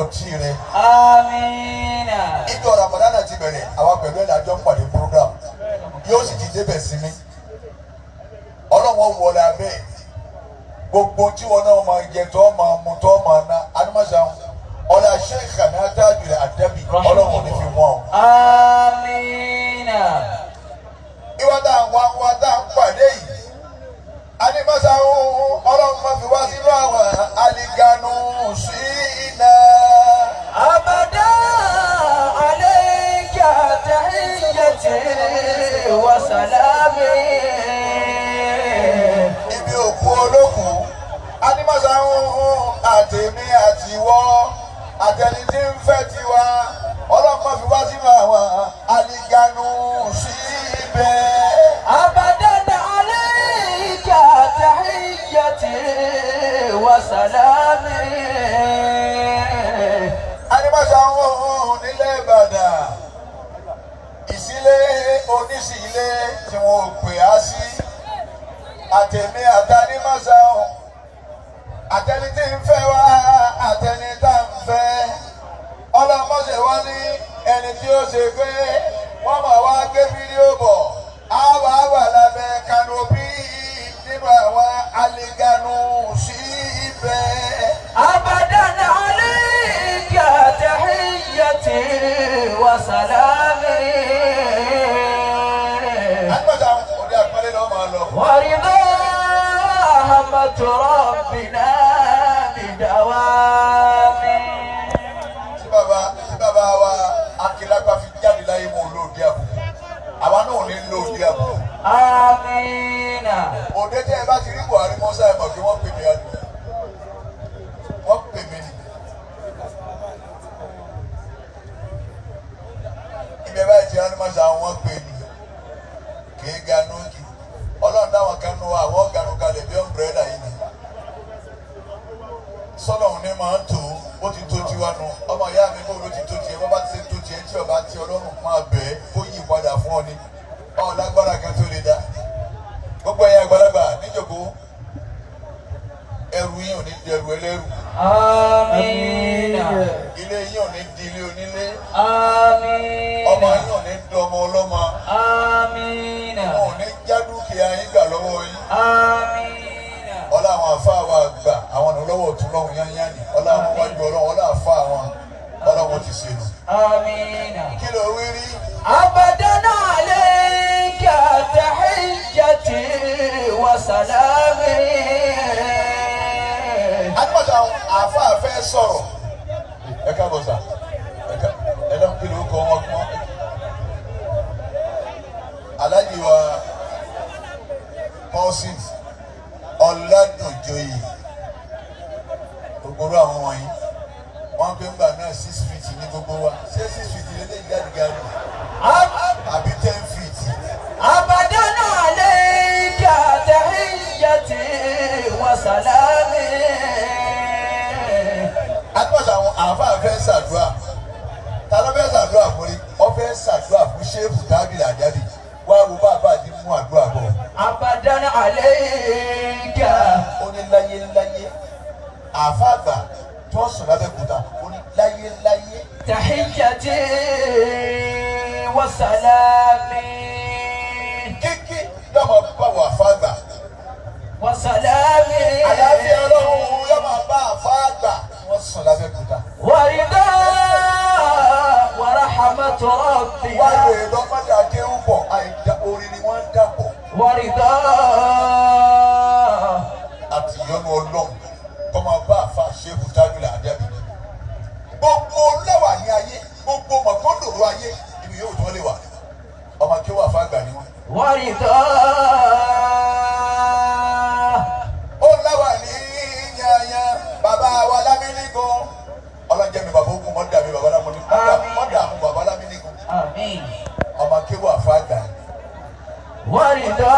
dọ̀tí rẹ. Amina. Ìjọ Ramadan ti bẹ̀rẹ̀, àwa pẹ̀lú ẹ̀ lájọ́ ń pàdé program yóò sì ti débẹ̀ sí mi. Ọlọ́wọ́n wọlé abẹ́ gbogbo tí wọn náà máa jẹ tó máa mu tó máa ná anumasa ọlá Sheikh Tajul Adabi ọlọ́wọ́n ní fi wọ́n o. Amina. Ìwà tá à ń wá wá tá à ń pàdé yìí animasa ọlọ́run máa fi wá sínú àwọn aliganu sí iná. أبدا عليك تحيتي وسلامي. Ibi òkú olókùn animasa àtèmi àtiwọ́ àtẹni tí ń fẹ́ tiwa ọlọ́run máa fi wá sínú àwọn aliganu sí ibẹ̀. أبدا عليك تحيتي وسلامي. Animasa nílẹ̀ Ìbàdàn ìsílẹ̀ oníṣìílẹ̀ tí wọn ò pè á sí àtẹ̀mí àtànímọ̀sá àtẹni tí ń fẹ́ wá àtẹni tá ń fẹ́ ọlọ́mọṣẹ́ wá ní ẹni tí ó ṣe pé wọ́n máa wá gbé fídíò bọ̀ á wà wà lábẹ́ canopy nínú àwọn aliganu sí ibẹ̀. أبدا عليك تحيتي وسلامي. Animasa òde àpẹẹrẹ náà máa lọ. ورضا رحمة ربنا بدوام. Tí bàbá wa Akilapa fi jáde láyé mọ́ olóòdì àbùkù àwa náà ò ní lóòdì àbùkù. آمين. Òde tẹ́ ẹ bá ti rí Buhari mọ́sá ẹ̀ mọ̀ kí wọ́n pè mí àná wọ́n pè mí ni. Ibẹ̀ báyìí ti rán mọ́sá wọ́n pè mí kì í ganú kì ọlọ́run táwọn kan nù àwọn ganu kalẹ̀ bí ọ̀nbrẹ́là yìí ni. Sọ́nà òun ní máa ń tò ó ti tó tiwa nu ọmọ ìyá mi bó ló ti tó tiẹ̀ bó bá ti ṣe tó tiẹ̀ tí ọba ti ọlọ́run máa bẹ̀ ẹ́ kó yí padà fún ọ ni ọ lágbára kan tó lè dá. Gbogbo ẹ̀yin àgbàlagbà níjòkó ẹrù yín ò ní di ẹrù ẹlẹ́rù. آمين. Ilé yín ò ní di ilé onílé. آمين. Ọmọ yín ò ní dọmọ ọlọ́mọ. آمين. Wọn ò ní já dúkìá yín gbà lọ́wọ́ yín. آمين. Ọlá àwọn àfa wa gbà àwọn ọ̀nà lọ́wọ́ ọ̀tún lọ́hùn yányá ni ọlá àwọn wájú ọlọ́run ọlá àfa àwọn ọlọ́run ti ṣe nù. آمين. Kí ló wí rí? أبدا عليك تحيتي وسلامي. Adúmọ̀tà àfa fẹ́ sọ̀rọ̀. Ẹ káàbọ̀ sà, ẹ dáhùn kí ló kọ́ wọn kọ́. Aláàjì wa Kọ́sìn Ọ̀làdùnjoyè gbogbo àwọn wọ̀nyí wọ́n pè ń gbà náà 6 feet ní gbogbo wa ṣé 6 feet lè gàdúgàdù àbí 10 feet. أبدا عليك تحيتي وسلامي. Adúmọ̀tà àwọn àáfàá fẹ́ ṣàdúrà ta ló fẹ́ ṣàdúrà fún rí ọ fẹ́ ṣàdúrà fún Ṣéèfù Tábìlì Àjábì wá wo bá àbá àti mú àdúrà bọ̀. أبدا عليك. Ó ní láyé láyé àáfàá àgbà tó sùn lábẹ́kúta ó ní láyé láyé. تحيتي وسلامي. Kíkí yóò máa bá wọ àáfàá àgbà. وسلامي. Àlàáfíà ọlọ́run yóò máa bá àáfàá àgbà wọ́n sùn lábẹ́kúta. ورضا ورحمة Wá ربنا. lè lọ́mọdé akéwù pọ̀ àìdá orin ni wọ́n ń dàpọ̀. ورضا. Àti ìyọ́nú ọlọ́run kọ́ máa bá àfa Ṣéèkù Tábìlì Àjábì. Gbogbo lẹ́wà ní ayé gbogbo mọ̀kọ́ndòrò ayé ibi yóò tán lè wà. Ọmọ akéwù àfa àgbà ni wọ́n. ورضا. Ó láwà ní yanyan bàbá wa lámínígun. Ọlọ́njẹ́ mi bàbá ogun mọ́dà mi bàbá lámínígun. Mọ́dà mi bàbá lámínígun. آمين. Ọmọ akéwù àfa àgbà ni. ورضا.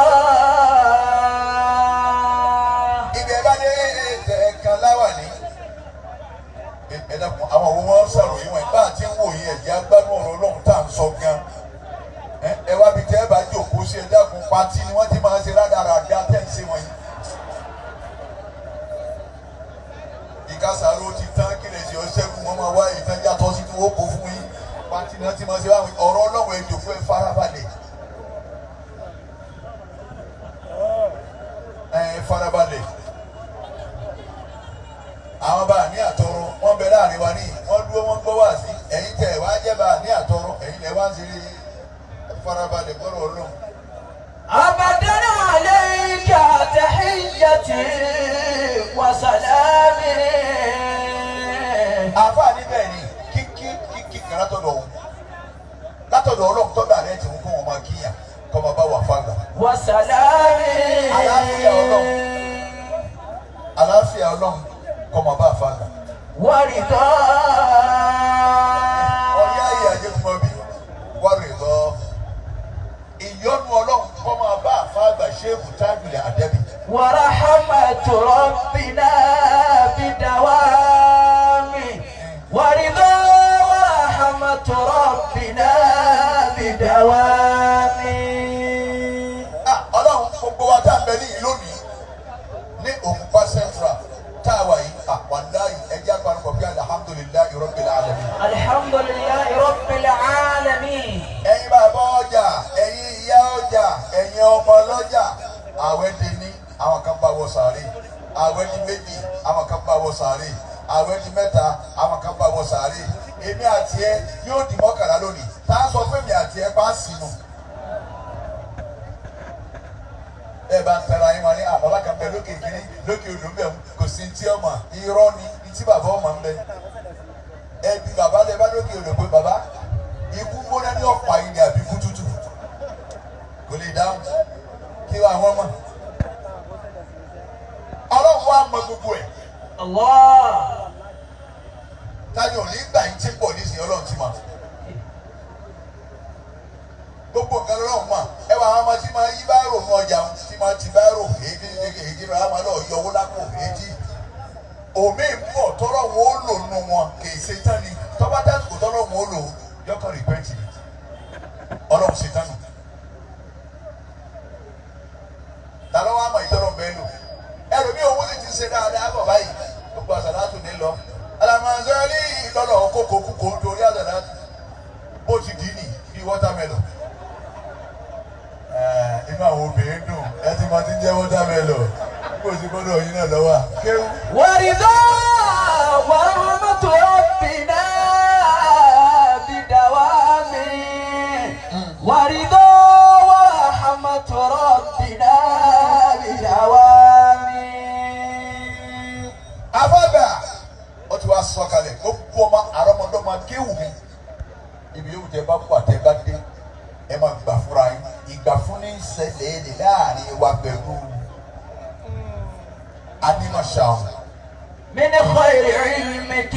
Ibi ẹ bá dé ẹ̀ẹ̀kan láwà ní. Ẹ dákun àwọn òun wọn ṣàròyìn wọn bá àti ń wò yín ẹ̀jẹ̀ agbádùn ọ̀rọ̀ Ọlọ́run tá à ń sọ gan. Ẹ wá bí tẹ́ ẹ bá jòkó sí ẹ dákun patí ni wọ́n ti máa ṣe rádaràda tẹ́ ń ṣe wọ̀nyí. Ìkásàrò ti tán kí lè ṣe ọṣẹ́gun wọn máa wá wọ́n kó fún yín. Pàtí náà ti máa ṣe báwọn ọ̀rọ̀ Ọlọ́run, ẹ jòkó, ẹ farabalẹ̀, ẹ farabalẹ̀. Àwọn bá ní àtọrọ wọn bẹ láàrin wa ní wọn dúró, wọn gbọ́ wá sí. Ẹ̀yin tẹ̀ wá jẹ́ bá ní àtọrọ, ẹ̀yin lẹ wá ń ṣeré. Ẹ farabalẹ̀ gbọ́rọ̀ Ọlọ́run. أبدا عليك تحيتي وسلامي. Àáfàá níbẹ̀ ni kíkí kíkí kan látọ̀dọ̀ òun, látọ̀dọ̀ Ọlọ́run tọ́dọ̀ àrẹ tí wọn kó wọn máa kíyàn kọ́ máa bá wà fágbà. وسلامي. Àlàáfíà Ọlọ́run, àlàáfíà Ọlọ́run kọ́ máa bá àfàgbà. ورضا. Ọ̀yá ayé ajékúmọ́bí wà rè lọ. Ìyọ́nú Ọlọ́run kọ́ máa bá àfàgbà Ṣéèkù Tájùlẹ̀ Àdẹ́bì. ورحمة ربنا بدوام، ورضا ورحمة ربنا بدوام. Ah, Ọlọ́run, gbogbo wa tá à ń bẹ níyì lónìí ní Ògùnpa Central tá a wà yìí, àwàláyì, ẹjẹ́ àpárùkọ̀ bí alhamdulillahi rabbil alamin. الحمد لله رب العالمين. Ẹ̀yin bàbá ọjà, ẹ̀yin ìyá ọjà, ẹ̀yin ọmọ lọ́jà, àwẹ̀ di ní àwọn kan bá wọ sàárè, àwẹ̀ di méjì, àwọn kan bá wọ sàárè, àwẹ̀ di mẹ́ta, àwọn kan bá wọ sàárè. Èmi àti ẹ yóò di 11 lónìí. Tá a sọ pé èmi àti ẹ bá sínú. Ẹ bá ń tara yín wọn ní àbábá kan bẹ lókè kínní, lókè odò ń bẹ, kò sí tí ọmọ irọ́ ni tí bàbá ọmọ ń bẹ. Ẹbí bàbá lẹ bá lókè odò pé bàbá, ikú gbóná ní ọ̀pá yìí ni àbí ikú tútù? Kò lè dáhùn. Kí wàá wọ́n mọ̀? Ọlọ́run wa mọ gbogbo ẹ̀. الله. Táyọ̀ ò ní gbà yín tí ń bọ̀ nísìnyí, Ọlọ́run ti mọ̀ gbogbo nǹkan lọ́rùn mọ̀. Ẹ wà àwọn ọmọ tí máa yí báírò mọ́ ọjà, tí máa ti báírò, èyí tí èyí tí máa lọ yọ owó lápò, èyí tí omi ń bọ̀ tọ́rọ̀ wọn ó lò nù wọn kì í ṣe tán ni. Tọ́ba tásìkò tọ́rọ̀ wọn ó lò, yọkàn rìpẹ́ǹtì ni. Ọlọ́run ṣe tán nù. Ta ló wá mọ̀ ìtọ́rọ̀ bẹ́ẹ̀ lò? Ẹlòmíì owó sì ti ṣe dáadáa bọ̀ báyìí, gbogbo àṣàlátù ní lọ alamazali lọ́lọ́ kókó kúkó nítorí àṣàlátù bó ti dì í nì bí watermelon. Inú àwọn obìnrin dùn, ẹ ti máa ti ń jẹ́ watermelon kó o ti gbọ́dọ̀ yín náà lọ́wọ́ kéwú. ورضا ورحمة ربنا بدوام، ورضا ورحمة ربنا بدوام. Afábà ó ti wá sọ kalẹ̀, gbogbo ọmọ àrọ́mọdọ́mọ kéwù mi, ibi yóò tẹ bá kú àtẹ bá dé, ẹ máa gbà fúnra yín. Ìgbà fún ní ṣẹlẹ̀ lè láàrin wa pẹ̀lú animashaun. من خير علمك.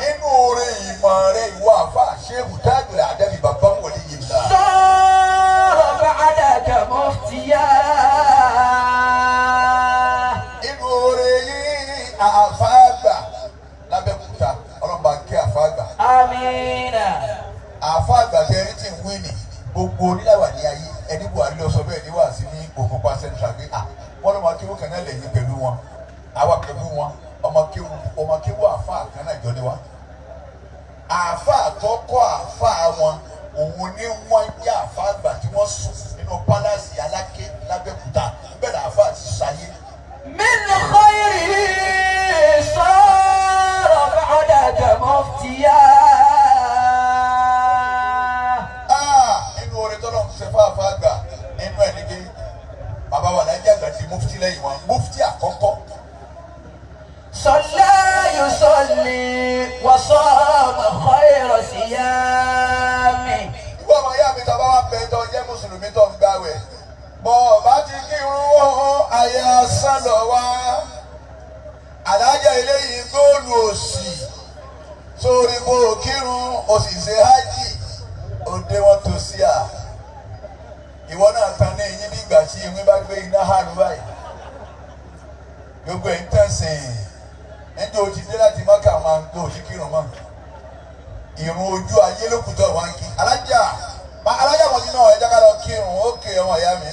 Inú oore ìmọ̀ rẹ, ìwọ àfa Ṣéèkù Tájùlẹ̀ Àdẹ́bí, bàbá wọlé yìí la. صار بعدك مفتيا. Inú oore yìí, àfáàgbà lábẹ́kúta, ọlọ́mọba kí àfáàgbà. آمين. Àfáàgbà tẹ ẹni tí ń wí ni gbogbo onílàwà ní ayé ẹni Buhari lọ sọ bẹ́ẹ̀ ní wàásù ní Ògùnpa Central pé à wọ́n lọ́mọ akéwò kan náà lẹ́yìn pẹ̀lú wọn, àwa pẹ̀lú wọn, ọmọ kéwù, ọmọ kéwù àfáà kan náà jọ ní wa. Àáfàá tó kọ́ àáfàá wọn, òun ní wọ́n jẹ́ àáfàá àgbà tí wọ́n sùn nínú pálásì Aláké lábẹ́kúta, bẹ́ẹ̀ ni àáfàá ti ṣayé. من خيره صار بعدك مفتيا. Ah, nínú orin tọ́lọ́ ń ṣe fáfá àgbà nínú ẹ̀ ní pé bàbá wa lájẹ́ àgbà ti mufti lẹ́yìn wọn, mufti àkọ́kọ́. صلى يصلي وصام خير صيام. Ìwọ ọmọ ìyá mi tó bá wà pé tó jẹ́ mùsùlùmí tó ń gbàwẹ̀ bọ́ ọ bá ti kírun ó, ayé asán lọ wá. Alájà eléyìí góòlù òsì sórí kó o kírun o sì ṣe hájì òde wọn tó sí à. Ìwọ náà tan ní eyín bí ìgbà tí ìwé bá gbé iná hàrú báyìí, gbogbo ẹ̀ ń tẹ̀sìn níjẹ́ o ti dé láti Mákà máa ń tó o ti kírun mọ́ ìrun ojú ayé ló kùtọ̀ wá ń kí. Alájà alájà mọ̀ sínú ẹ̀ jákàlọ́ kírun ó ké ọmọ ìyá mi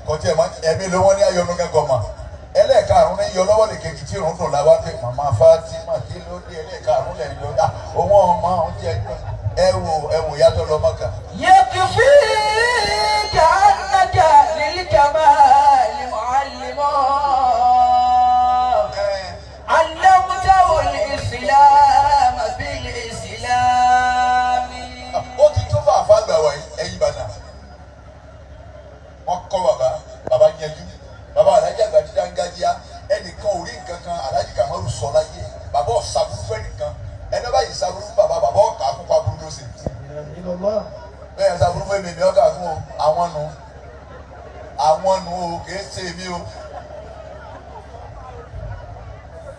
kọtí ẹ̀ mọ́ ẹ̀mí ló wọ́n ní ayọ̀nù kẹ́kọ̀ọ́ mọ̀ ẹ. Ẹlẹ́ẹ̀karùn-ún ní yọ lọ́wọ́ lè kejì tí ìrùn dùn láwá pé màmá Fatima kí ló dé ẹlẹ́ẹ̀karùn-ún lẹ̀ yọ dá òun ọmọ òun jẹ ẹ wò ẹ wò yàtọ̀ lọ Mọ́kà. يكفيك أنك للكمال معلم علمته الإسلام بالإسلام. Ó ti tó fún àfàgbà wa ẹ̀yìn bàtà wọ́n kọ́ bàbá bàbá yẹjú bàbá alájà àgbà dídá ń gájíá ẹnìkan ò rí nǹkan kan Aláàjì Kamaru sọ láyé bàbá ọ̀sàbùrú fẹ́ nìkan ẹni báyìí sàbùrú fún bàbá bàbá ọ̀kà fún pàbùrú ló ṣe bẹ́ẹ̀ sàbùrú fún èmi ọ̀kà fún o àwọn nu àwọn nu o kìí ṣe èmi o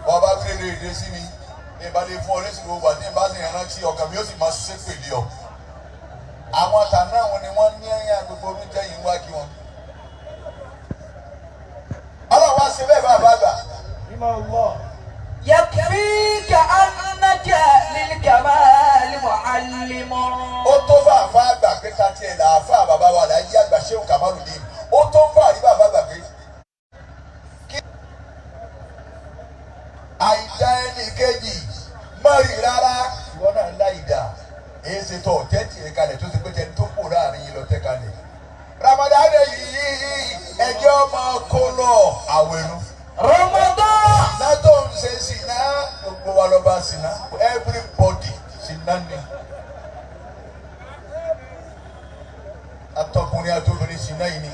bọ́ba wílé lè dé sí mi ní ìbálẹ̀ fún ọ lẹ́sìn gbogbo àti ìbá sì rántí ọkàn mi ó sì máa ṣépè lé ọ àwọn tàná àwọn ni wọ́n ní ẹ̀yìn agbègbè omi tẹ̀yìn wá kí wọn. Ọlọ́run wá ṣe bẹ́ẹ̀ bá bá gbà. يكفيك أنك للكمال معلم. Ó tó bá àfa àgbà pé ká tiẹ̀ là àfa bàbá wa là yí àgbà Ṣéhù Kamalu ní. Ó tó ń bá àrí bàbá àgbà pé kí àìdá ẹnì kejì má rí rárá ìwọ náà láìdá èyí ṣe tó ọ̀tẹ́ tiẹ̀ kalẹ̀ tó ti pé tẹni tó kù láàrin yìí lọ tẹ́ kalẹ̀. Ramadan yìí ẹjọ́ máa kó lọ àwẹ̀rù. رمضان Látò ń ṣe sìnà gbogbo wa lọ́ba sìnà everybody sìnà ni. Atọkùnrin àtobìnrin sìnà yìí ni.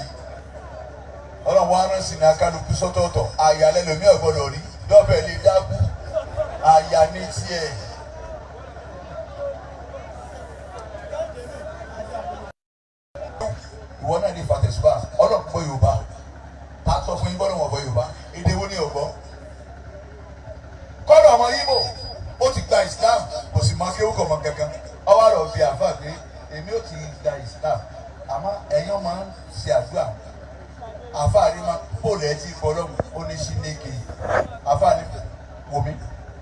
Ọlọ́run wa rán sìnà kálukú sọ́tọ̀ọ̀tọ̀. Àyà lẹ́lòmí ọ̀gbọ́dọ̀ rí. Dọ́bẹ̀ lè dákú. Àyà ní tiẹ̀. Ìwọ náà ní fàtẹ̀sùbà. Ọlọ́run gbọ́ Yorùbá. Ta sọ fún yín bọ́lá wọn gbọ́ Yorùbá. Èdè wo ni ọ̀gbọ́? Kọ́dọ̀ ọmọ Yíbò ó ti gba Islam kò sì mọ akéwù kọ̀ mọ kankan. Ọwọ́ àrò bíi àfà pé èmi ò ti gba Islam àmọ́ ẹ̀yin máa ń ṣe àdúrà. Àfà rí ma bóòlù ẹ̀ ti gbọ́ lọ́mù ó ní Ṣínéke. Àfà ní wòmí.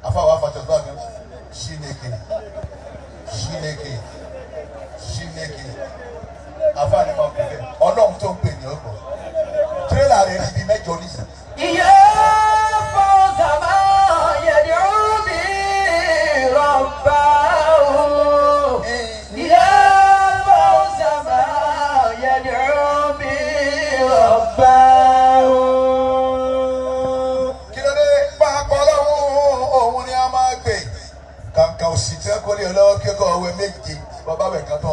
Àfà wà fàtẹ̀sùbà kan Ṣínéke Ṣínéke Ṣínéke. Àfà ní ma pè bẹ́ẹ̀ Ọlọ́run tó ń pè ní ọgbọ̀n. Tírélà rẹ̀ ti di mẹ́jọ nísìnyí. يا فوز ما يدعو به ربه يا فوز ما يدعو به ربه. Kí ló dé pápá ọlọ́run òun ni a máa gbè kàǹkà òsì tí wọ́n kọ́ lé ọlọ́wọ́ kíkọ́ ọwẹ́ méje bàbá rẹ̀ kan tó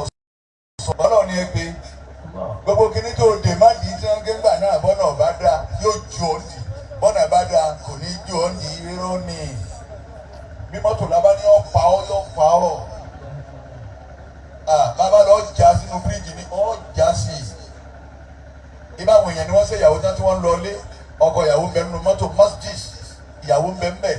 sọ ọlọ́run ni ẹ gbé gbogbo kíní tó dè má di tí wọ́n gé ńgbà náà bọ́nà ọ̀bá dáa yóò ju ọ́ dì bọ́nà bá dáa kò ní ju ọ́ dì rírọ́ ni bí mọ́tò lábá ní ọ́ pa ọ́ yóò pa ọ́. Bàbá lọ já sínú fíríjì ni ọ́ já sí i ibà àwọn èèyàn ni wọ́n ṣe ìyàwó tán tí wọ́n ń lọ ilé ọkọ ìyàwó ń bẹ nínú mọ́tò masjid ìyàwó ń bẹ ń bẹ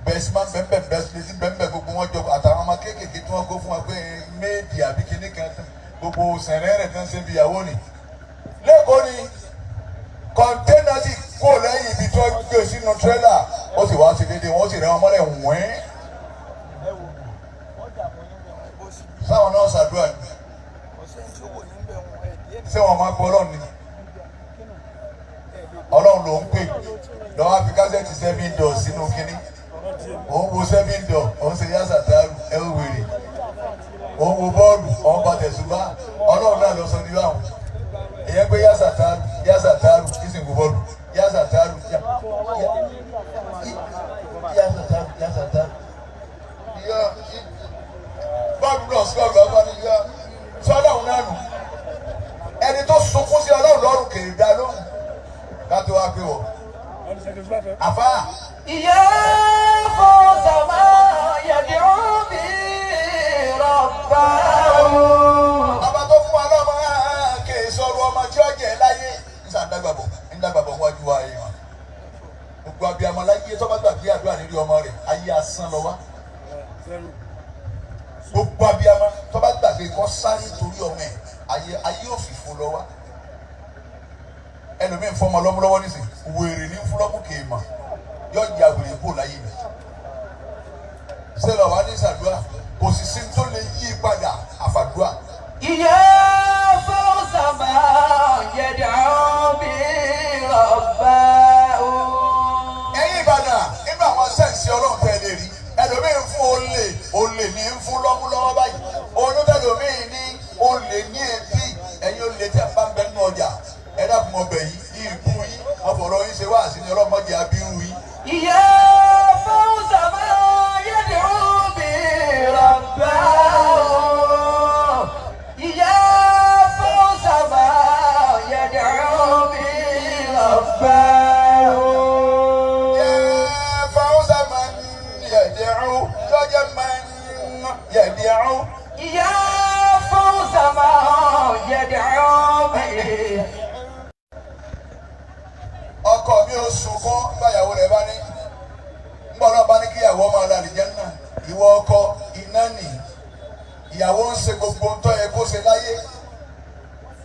bẹ́ẹ̀sìmá ń bẹ ń bẹ bẹ́ẹ̀sìlẹ́sì ń bẹ ń bẹ gbogbo wọn jọ àtàwọn ọmọ kéékèèké tí wọ́n kó fún wa pé méèdì àbí kíní kan tán gbogbo sẹ̀rẹ̀ rẹ̀ tán ṣe bí ìyàwó ni. Lẹ́kọ̀ọ́ ni kọ̀ńténà sì kó lẹ́yìn ibi tí wọ́n gbé sínú tírélà ó sì wá sí déédéé wọ́n sì rẹ́ wọn mọ́lẹ̀ wẹ́n. Sáwọn náà ṣàdúrà ni ṣé wọn máa gbọ́ Ọlọ́run ni Ọlọ́run ló ń pè lọ́wọ́ àfi kásẹ̀tì seven door sínú kínní òun wo seven door òun ṣe yá sàtàrù ẹ ó wèrè òun wo bọ́ọ̀lù òun bá tẹ̀sùbá Ọlọ́run náà lọ sọ ní báwọn èyàn pé yá sàtàrù yá sàtàrù kí sì ń wo bọ́ọ̀lù yá sàtàrù yá yá sàtàrù yá sàtàrù yá bọ́ọ̀lù náà sọ̀rọ̀ ọba ní yá sọ́dọ̀ náà nù ẹni tó sunkún sí Ọlọ́run lọ́rùn kèrè dá lóhùn láti wá pé wọ. Àfá يا فوز ما يدعو به ربه. Ọba tó fún wa lọ́mọ kè é sọ̀rọ̀ ọmọ tí ó jẹ́ láyé nísà ń dàgbàbọ̀ ń dàgbàbọ̀ wájú wa yìí wọn. Gbogbo abiyamọ láyé tó bá gbàgbé àdúrà lérí ọmọ rẹ̀ ayé asán lọ wá. Gbogbo abiyamọ tó bá gbàgbé kọ́ sáré torí ọmọ ẹ̀ ayé ayé òfìfo lọ wá. Ẹlòmíín fọmọ lọ́múlọ́wọ́ nísìn wèrè ní fúlọ́mù kèémà yọ ya wèrè kó láyé mi. Sẹ́lọ̀ wa ní sàdúrà kò sì sí tó lè yí padà àfàdúrà. يا فوز ما يدعو به ربه. tí a bá ń bẹ nínú ọjà ẹ dákun ọbẹ̀ yìí ìbú yín ọ̀fọ̀rọ̀ yín ṣe wá sí ni ọlọ́mọdé abirú yín. يا فوز ما يدعو به ربه يا فوز ما يدعو به ربه يا فوز من يدعو يا من يدعو يا فوز ما يدعو به Ọkọ mi ò sunkún báyàwó rẹ̀ bá ní ngbọ́n náà bá ní kíyàwó máa lọ àlìjánnà ìwọ ọkọ iná nì ìyàwó ń ṣe gbogbo ń tọ́ yẹ kó ṣe láyé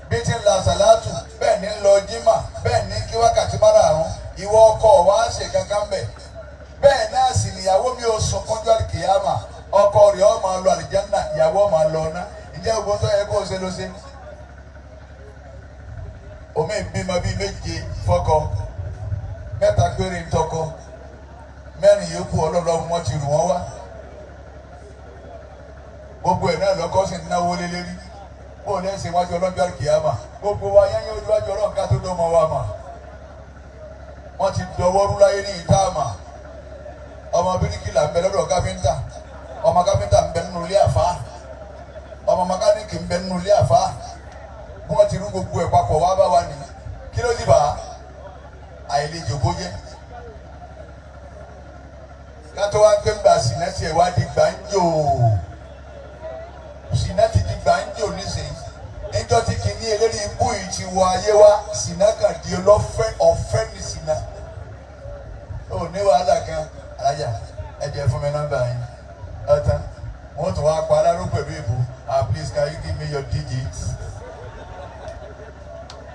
bí ti ń la sàlátù bẹ́ẹ̀ ní ń lọ jímà bẹ́ẹ̀ ní kí wákàtí márààrún ìwọ ọkọ wa ṣe kankan bẹ̀ bẹ́ẹ̀ náà sì níyàwó mi ò sunkún jọ àlìkìyàmà ọkọ rẹ̀ ó máa lọ àlìjánnà ìyàwó máa lọ ná ìjẹ́ gbogbo ń tọ́ yẹ kó ṣe ló ṣe. Omi ìbímọ bíi méje fọ́kọ mẹ́ta péré ń tọkọ mẹ́rin yòókù ọlọ́lọ́run wọn ti rù wọ́n wá gbogbo ẹ̀ náà lọ́kọ́ sì ń náwó lé lérí bó o lẹ́sìn wájú ọlọ́jọ́ àkìyàmà gbogbo wa yẹ́nyẹ́ olúwájú ọlọ́run ká tó dọ́mọ wa mà wọ́n ti dọwọ́rú láyé ní ìta àmà ọmọ bíríkìlà ń bẹ lọ́dọ̀ káfíńtà ọmọ káfíńtà ń bẹ nínú ilé àfá ọmọ mẹkáníìkì ń bẹ nínú ilé àfá bí wọ́n ti rú gbogbo ẹ̀ papọ̀ wá bá wa nìyí kí ló dì bá àìlejò kó jẹ́ kátó wá ń pé gbà sínà tiẹ̀ wá di gbàǹjò sínà ti di gbàǹjò nísìnyí níjọ́ tí kìíní eléyìí ibú yìí ti wọ ayé wá sínà kàn di ọlọ́fẹ́ ọ̀fẹ́ ní sínà ó ní wàhálà kan alájà ẹ jẹ́ fún mi nọ́mbà yín ọ̀tán wọ́n tún wá pa aláró pẹ̀lú ìbò. Ah, please, can you give me your digits?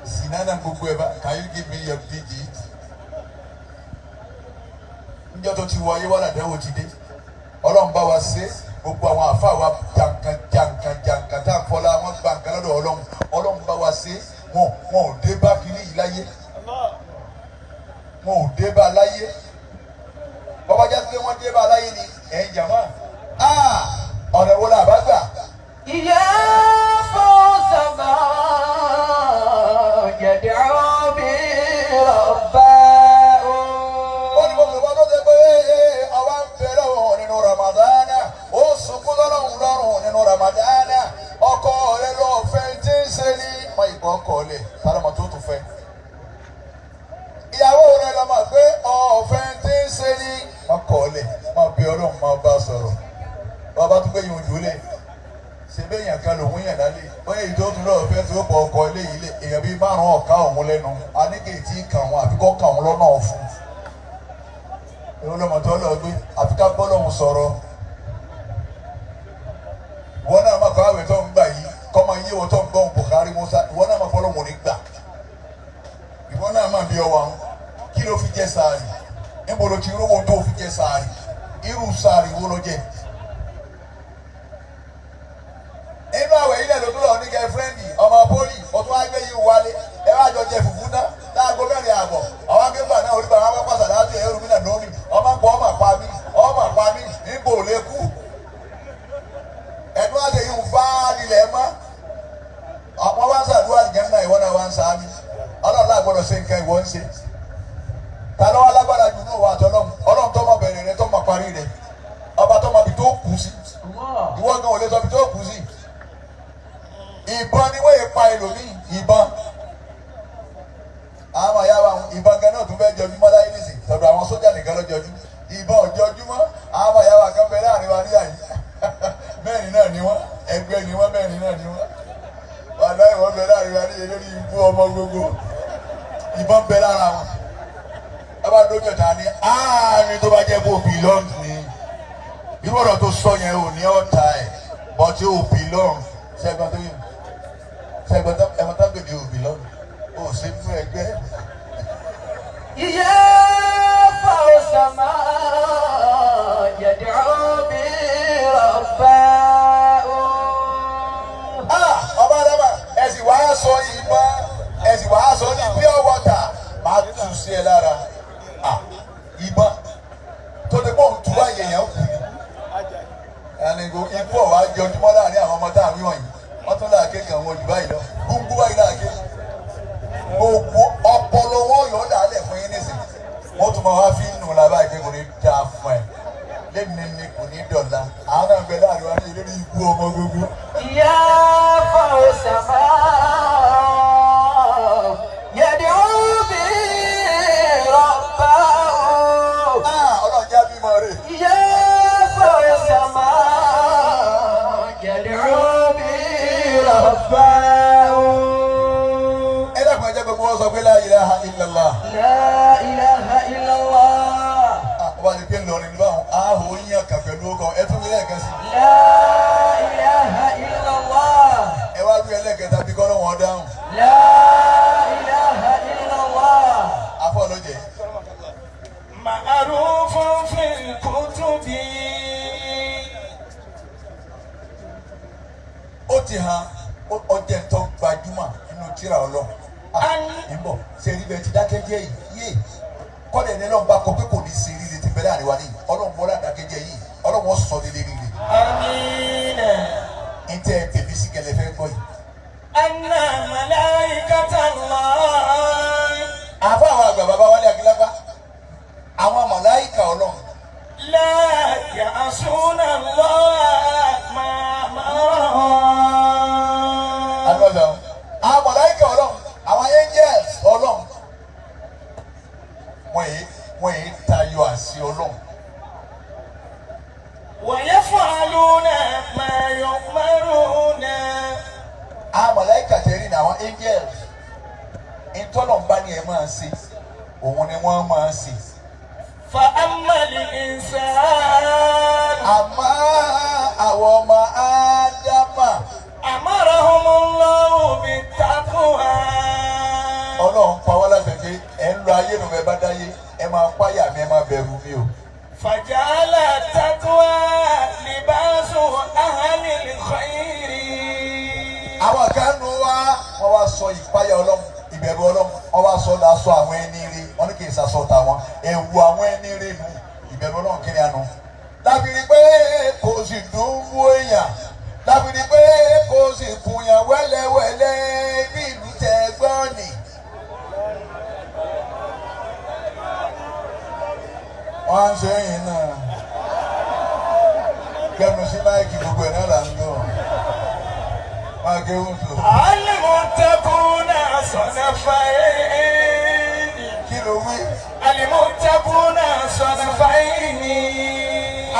Sínà náà gbogbo ẹ̀ bá, can you give me your digits? Níjọ́ tó ti wọ ayé wà ládàáwò ti dé ọlọ́run bá wa ṣe gbogbo àwọn àfa wa jàǹkàn jàǹkàn jàǹkàn tá à ń fọlá wọn gba nǹkan lọ́dọ̀ ọlọ́run ọlọ́run bá wa ṣe wọn ò dé bá kiri yìí láyé wọn ò dé bá láyé bàbá jẹ́ pé wọ́n dé bá láyé ni ẹ̀yin jàmá ọ̀nà wo la bá gbà. يا فوز ما يدعو به ربه Ó ní gbogbo ìwà tó ṣe pé àwa ń bẹ̀rẹ̀ òun nínú Ramadana ó sunkún lọ́rùn lọ́rùn nínú Ramadana ọkọ rẹ lọ fẹ́ tí ń ṣe ní mọ ìgbọ́ ọkọ lẹ̀ tálọ́mọ tó tún fẹ́. Ìyàwó rẹ lọ mọ̀ pé ọ̀fẹ́ tí ń ṣe ní ọkọ lẹ̀ máa bí ọlọ́run máa bá sọ̀rọ̀ bàbá tó gbé yìí ojú lẹ̀ ṣe bẹ́ẹ̀ yàn kan lòun yàn lálẹ́ bóyá èyí tó tún lọ́ọ́ fẹ́ tó pọ̀ ọkọ eléyìí lé èèyàn bíi márùn-ún ọ̀ka òun lẹ́nu aníkèétí kàn wọ́n àfikọ́ kàn wọ́n lọ́nà ọ̀fun èwo lọmọ tó lọ gbé àfi ká bọ́ lọ́hùn sọ̀rọ̀ ìwọ náà má kọ́ àwẹ̀ tó ń gbà yìí kọ́ máa yé wọ́n tó ń gbọ́ Buhari Musa ìwọ náà má fọ́ lọ́hùn ní gbà ìwọ náà má bí ọwọ́ àwọn kí ló fi jẹ sàárì níbo ló ti rówó tó fi jẹ sàárì irú sàárì wo ló jẹ. Inú àwẹ̀ yìí lẹ́nu tó lọ ní gẹ́fúrẹ́ndì ọmọ pólì ó tún wá gbé yìí wálé ẹ wá jọ jẹ fùfú ná láago 4:30 àwọn akẹ́kọ̀ọ́ náà orí bàbá wọn pàṣẹ láti ẹ̀rù mi náà lómi ọmọ ń pọ̀ ọmọ pa mí ọmọ pa mí nígbò lè kú ẹ̀dùn àti èyí ń fa nílẹ̀ mọ́ àwọn wá ń sàdúrà nìyẹn náà ìwọ náà wá ń sàmì ọlọ́run lágbọ́dọ̀ ṣe nǹkan ìwọ ń ṣe ta ló wá lágbára jù ní òwò àtọ́lọ́run ọlọ́run tó mọ bẹ̀rẹ̀ rẹ tó mọ parí rẹ ọba tó mọ ibi tó kù sí ìwọ gan ò lè sọ ibi tó kù sí ìbọn ni wọ́n yẹ pa ẹlòmíì ìbọn àwọn àyà wa ìbọn gan náà tún fẹ́ jọjúmọ́ láyé nìsín tọ̀dọ̀ àwọn sójà nìkan ló jọjú ìbọn ò jọjúmọ́ àwọn àyà wa kan bẹ láàrin wa níyà yìí mẹ́rin náà ni wọ́n ẹgbẹ́ ni wọ́n mẹ́rin náà ni wọ́n wàlá ìwọ́n bẹ láàrin wa níyà lórí ibú ọmọ gbogbo ìbọn bẹ lára wọn ọba dójú ọ̀tá ni ààrin tó bá jẹ́ kó belong ni irú ọ̀rọ̀ tó sọ yẹn ò ní ọ̀tá ẹ̀ but ó belong ṣẹ́gbọ́n tó yẹ ṣẹ́gbọ́n tó ẹ̀wọ̀n tó gbèdé ò belong ó sì fún ẹgbẹ́. يا فوز ما يدعو به ربه Ah, ọba adama ẹ sì wá sọ ìbọn ẹ sì wá sọ ní pure water máa tù sí ẹ lára. Ah, ìbọn tó ti pọ̀ ń tu àyè yẹn kù ni. Ẹnìkò ikú ọ̀wá jọjúmọ́ láàrin àwọn ọmọ tá à ń wíwọ̀nyí wọ́n tún láàké kan wọn jù báyìí lọ gbúngbú báyìí láàké. Dákun, ẹ jẹ́ gbogbo wọn sọ pé la ilaha illallah. لا إله إلا الله. Ah, wọ́n ti pé ńlọrin báwọn áhò yín àkà pẹ̀lú ọkọ̀ ẹ tún wí lẹ́ẹ̀kan sí. لا إله إلا الله. Ẹ wá wí ẹlẹ́ẹ̀kẹta bí kọ́ lọ́wọ́ dáhùn. لا إله إلا الله. Afọ́ ló jẹ. معروف في الكتب. Ó ti hàn ọjẹ́ ń tọ́ gbajúmọ̀ nínú tírà Ọlọ́run. Ah, ń bọ̀ ṣe rí bẹ́ẹ̀ ti dákẹ́jẹ́ yìí yé kọ́lẹ̀ ní Ọlọ́run bá kọ pé kò ní ṣe ríre ti bẹ́ẹ̀ láàrin wa ní Ọlọ́run bọ́lá dákẹ́jẹ́ yìí, Ọlọ́run ó sọ nílé ríre. آمين. Ń tẹ́ ẹ tẹ̀mí sí kẹlẹ́ fẹ́ gbọ́ yìí. أن ملائكة الله Àfọ àwọn àgbà bàbá wálé akílápá, àwọn màláìkà Ọlọ́run لا يعصون الله ما أمرهم. Àgbàdo àwọn màláìkà Ọlọ́run, àwọn angels Ọlọ́run, wọ́n yìí tayọ àṣẹ Ọlọ́run. ويفعلون ما يؤمرون. Àwọn màláìkà tẹ̀rí ní àwọn angels, ntọ́lọ́mbá ni ẹ máa ṣe, òun ni wọ́n máa ṣe. فأما الإنسان Àmọ́ àwọn ọmọ Ádámà, أمرهم الله بالتقوى. Ọlọ́run pa wá láṣẹ pé ẹ̀ ń lọ ayé nù, ẹ bá dáyé, ẹ máa páyà mi, ẹ máa bẹ̀rù mi o. فجعل التقوى لباس أهل الخير. Àwọn kan nu wá, wọ́n wá sọ ìpáyà Ọlọ́run, ìbẹ̀rù Ọlọ́run, wọ́n wá sọ lásọ àwọn ẹni rí. Wọ́n ní kì í sasọ tàwọn, ẹ̀wù àwọn ẹni rí nu ìbẹ̀rù Ọlọ́run kiri àná. Lábìrì pé kò sì dùn wó èèyàn, lábìrì pé kò sì kùnyàn wẹ́lẹ́wẹ́lẹ́ bí ìlú tẹ gbọ́n nì. Wọ́n á ń ṣe yìí náà kẹnu sí máìkì, gbogbo ẹ̀ náà là ń lò máa kéwù tó. المتقون صنفين. Kí ló wí? المتقون صنفين.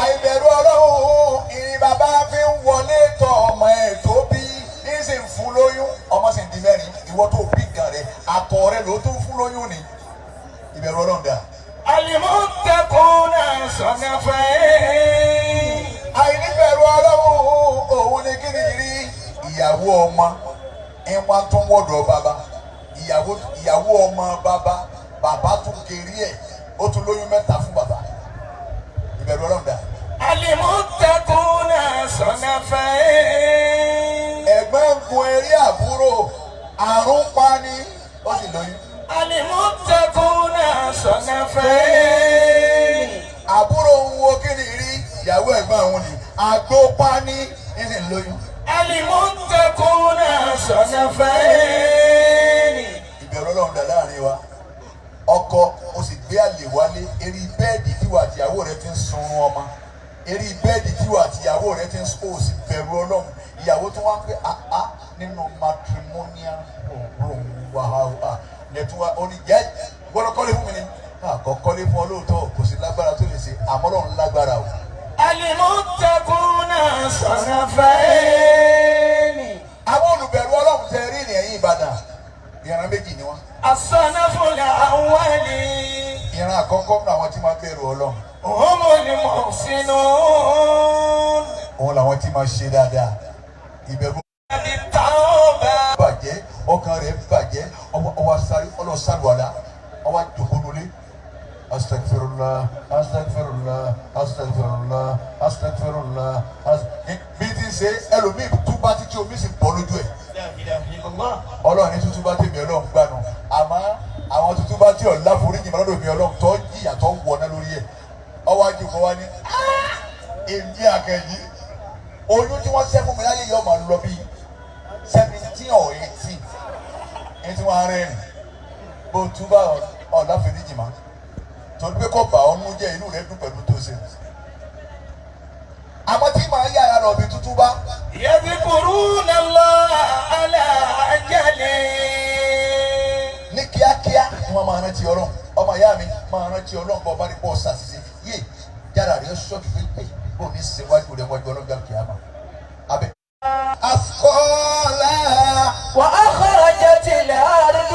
Àìbẹ̀rù Ọlọ́run ìrìn bàbá fi ń wọlé tọ̀ ọmọ ẹ̀ tó bí ní sì ń fún lóyún, ọmọ sì ń di mẹ́rin. Ìwọ tó bí nǹkan rẹ̀, àtọ̀ rẹ̀ ló tún fún lóyún ni. Ìbẹ̀rù Ọlọ́run dà. المتقون صنفين. Àìníbẹ̀rù Ọlọ́run òun ni kí ni rí ìyàwó ọmọ ìwọ̀n tó ń wọ̀dọ̀ bàbá, ìyàwó ọmọ bàbá, bàbá tún kéré ẹ̀, ó tún lóyún mẹ́ta fún bàbá. Ìbẹ̀rù Ọlọ́run dà. المتقون صنفين. Ẹ̀gbọ́n ń gun eré àbúrò, àrùn pani, ó sì lóyún. المتقون صنفين. Àbúrò ń wo kíni rí ìyàwó ẹ̀gbọ́n òun ni, àgbo pani, ní sì ń lóyún. المتقون صنفين. Ìbẹ̀rù Ọlọ́run dà láàrin wa. Ọkọ, o sì gbé àlè wálé, eré bẹ́ẹ̀dì tíwà àtìyàwó rẹ ti ń sunrun ọmọ, eré bẹ́ẹ̀dì tíwà àtìyàwó rẹ ti ń sùn, o sì bẹ̀rù Ọlọ́run. Ìyàwó tó wá ń pè áá nínú matrimonial room wàhálà lẹ́tún wa, ó ní jẹ́ gbọ́dọ̀ kọ́lé fún mi ni àkọ́kọ́lé fún ọ lóòótọ́, kò sí lágbára tó lè ṣe, àmọ́ Ọlọ́run lágbára o. المتقون صنفين. Àwọn olùbẹ̀rù Ọlọ́run tẹ rí ní ẹ̀yìn Ìbàdàn, ìran méjì ni wọ́n. الصنف الأول Ìran àkọ́kọ́ nínú àwọn tí máa bẹ̀rù Ọlọ́run, هم المحسنون. òun làwọn tí máa ṣe dáadáa. Ìbẹ̀rù بالتوبة. bàjẹ́, ọkàn rẹ̀ bàjẹ́, ọwọ́ ọwọ́ sáré ọlọ́sàlùwàlà, ọwọ́ jòkónulé, astagfirullah, astagfirullah, astagfirullah, astagfirullah. Bí ti ń ṣe ẹlòmíì túbá títí omi sì bọ́ lójú ẹ̀. لا إله إلا الله. Ọlọ́run ní tútúbá tèmi Ọlọ́run gbànú, àmọ́ àwọn tútúbá tí ọ̀la foríjì lọ́dọ̀ mi Ọlọ́run tó jìyà tó wọ̀ná lórí ẹ̀. Ọwọ́ ajé kọ́ wá ní "Ah, èmi àkànjí, oyún tí wọ́n ṣẹ́ fún mi láyé yìí ọmọ lọ bíi 17 or 18." Ní tí wọ́n á rẹ́rìn bó túbá ọ̀la foríjì mọ́, torí pé kò bà ọ́ nú jẹ́, inú rẹ̀ dùn pẹ̀lú tó ṣe, àmọ́ tí màá yára lọ bí tútúbá. يذكرون الله على عجل. Ní kíákíá ni wọ́n máa rántí Ọlọ́run. Ọmọ ìyá mi, máa rántí Ọlọ́run bọ́ bá rí pọ̀ ṣàṣìṣe yé, yàrá rẹ̀ sọ́ọ̀tù pé pé bó ní ṣèwájú rẹ̀ wájú Ọlọ́run gbàgbé kíámà abẹ. Asukọ́lá. وأخرجت الأرض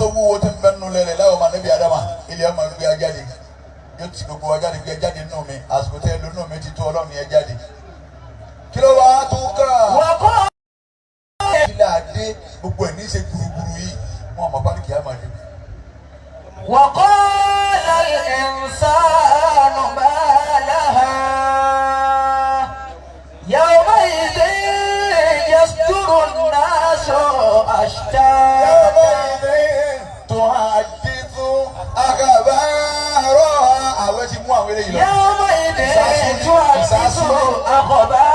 Tó wúwo tó ń bẹ nínú lẹ́lẹ̀ láwọn ọmọ níbi Adama ilé ọmọ gbé ajáde yóò ti gbogbo ajáde gbé ajáde nínú mi àsìkò tẹ́ lónú mi ti tó Ọlọ́run yẹn jáde. Kí ló wàá tún kàn? وقال Kí là á dé gbogbo ẹ̀ ní í ṣe gbùrùgbùrù yìí wọn mọ̀ bá kìí àmàlẹ́. وقال الإنسان ما لها يومئذ يصدر الناس أشتاتا Tó àkàbàrọ̀ àwẹ̀ ti mú àwọn eléyìí lọ. يومئذ تحدث أخبارها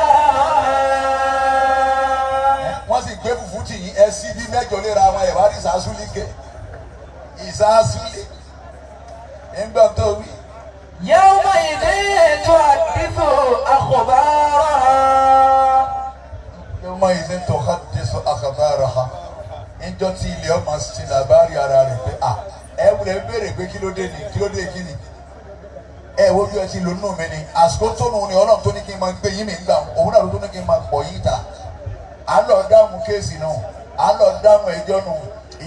Wọ́n sì gbé fùfú tì yín ẹ sí bí mẹ́jọ léra wọn ẹ̀ wá rí ìsásúlì kẹ̀. Ìsásúlì. Ńgbà tó wí. يومئذ تحدث أخبارها Yawma idhin tuhaddisu akhbaraha. Níjọ́ tí ilé ọmọ sí làbárí ara rẹ̀ pé à ẹ wulẹ̀ béèrè pé kí ló dé ni kí ló dé kí ni. Ẹ wo bí ẹ ti lò nínú mi ni àsìkò tó nù ni Ọlọ́run tó ní kí n máa gbé yín mi gbà òun náà ló tó ní kí n máa pọ̀ yín ta. À ń lọ dáhùn kéèsì nù, à ń lọ dáhùn ẹjọ́ nù,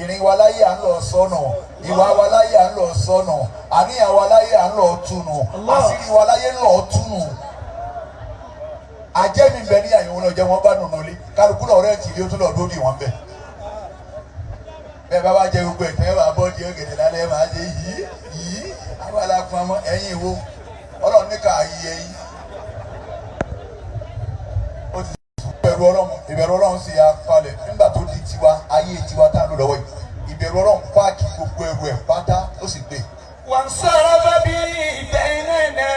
ìrìn wa láyé à ń lọ sọnù, ìwà wa láyé à ń lọ sọnù, àníyàn wa láyé à ń lọ túnù, àṣírí wa láyé ń lọ túnù. Ajẹ́ mi bẹ ní àyẹ̀wò náà jẹ́ wọ́n bá nùnú lé kálukú lọ rẹ̀ tì í ó tún lọ dórí wọn bẹ̀. Bẹ́ẹ̀ bá wá jẹ gbogbo ẹ̀tẹ́ wà bọ́ di ọ̀gẹ̀dẹ̀ lálẹ́ máa ṣe yìí yìí abala pamọ́ ẹ̀yìn ìwo Ọlọ́run ní ká yí ẹ̀yìn. Ó ti sùn ìbẹ̀rù Ọlọ́run ìbẹ̀rù Ọlọ́run sì yà falẹ̀ nígbà tó di tiwa ayé tiwa tá à ń lò lọ́wọ́ yìí ìbẹ̀rù Ọlọ́run páàkì gbogbo ẹrù ẹ̀ pátá ó sì gbé. وانصرف به بيننا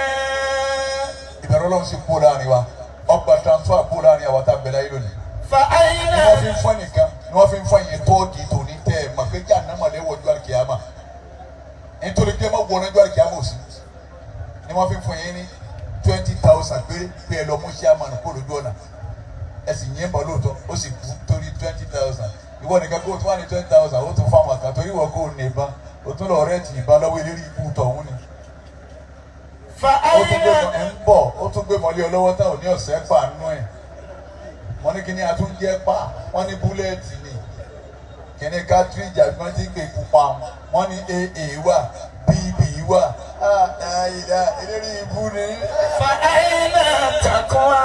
Ìbẹ̀rù Ọlọ́run sì kú láàrin wa ọgbà transfer kú láàrin àwa tá a bẹ̀rẹ̀ ayé lónìí. فأين Ni wọ́n fi ń fọ́ nìkan ni wọ́n fi ń fọ́ yẹn tọ́ọ̀gì tòní tẹ́ ẹ̀ mọ̀ pé jahannama lẹ́ wọ́jú àlùkìyàmà nítorí pé mọ̀ wọ́n ọjọ́ àlùkìyàmà òsì ni wọ́n fi ń fọ́ yẹn ní 20,000 péré pé ẹ lọ mú chairman kó lójú ọ̀nà ẹ sì yín bọ̀ lóòótọ́ ó sì kú torí 20,000 ìwọ nìkan kó o tún wà ní 20,000 ó tún fáwọn kan torí ìwọ kó o ní ìbọn o tún lọ rẹ́ẹ̀tì ìbọn lọ́wọ́ eléré ikú tọ̀hún ni ó tún gbé فأين ẹ̀ ń bọ̀ ó tún gbé mọ́lé ọlọ́wọ́ táwọn ní ọ̀sẹ̀ pàánù ẹ̀ wọ́n ní kíní atúnjẹ́ pa wọ́n ní búlẹ́ẹ̀tì ni kíní kátríjì àbí wọ́n ti ń pè pupa wọ́n ní aa wà bb wà àìdá eléré ibú ni. فأين التقوى